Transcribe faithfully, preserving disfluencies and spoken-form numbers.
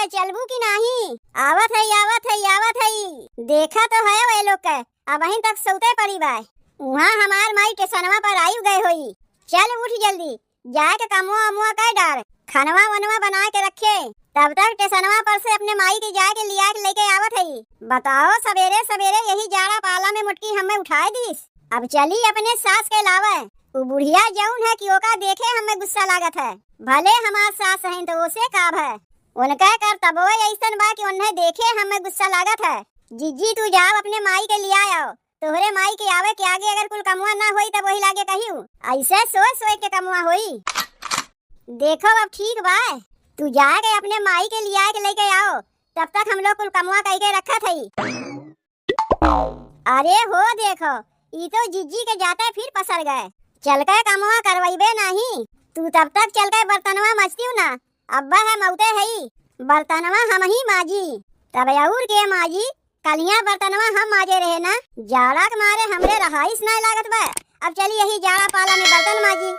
चलबू कि नाही? आवत है, आवत है, आवत है। देखा तो है वे लोग के, अबहिन तक सौते पड़ी बा। उहाँ हमार माई टेसनवा पर आयु गए होई। चल उठ जल्दी, जाए के कमुआ अमुआ कर डार, खनवा वनवा बना के रखे। तब तक टेसनवा पर से अपने माई के जाए के लिया के लेके आवत हई। बताओ, सबेरे सबेरे यही जाड़ा पाला में मोटकी हमें उठाए दीस। अब चली अपने सास के लावे। उ बुढ़िया जौन है कि ओका देखे हमें गुस्सा लागत है। भले हमार सास हैं तो ओसे का है, उनका करतबो ऐसन बा कि उन्हें देखे हमें गुस्सा लागत है। जिज्जी, तू जाओ अपने माई के लिया आओ, तोहरे माई के आवे के आगे अगर कुल कमुआ ना होई तब वही लागे कहियो। ऐसे सोच सोच के कमुआ होई। देखो अब ठीक बा, तू जाके अपने माई के लिया के लेके आओ, तब तक हम लोग कुल कमुआ कई के रखत हई। अरे हो देखो, ई तो जिज्जी के जाते फिर पसर गए। चल के कमुआ करवाइबे नाही, तू तब तक चल के बर्तनवा मजतियो ना, अब्बा है मौते हई, बर्तनवा हम ही माजी। तब और के माजी, कलिया बर्तनवा हम माजे रहे ना, जाड़ा के मारे हमरे रहाइश ना लागत बा। अब चली यही जाड़ा पाला में बर्तन माजी।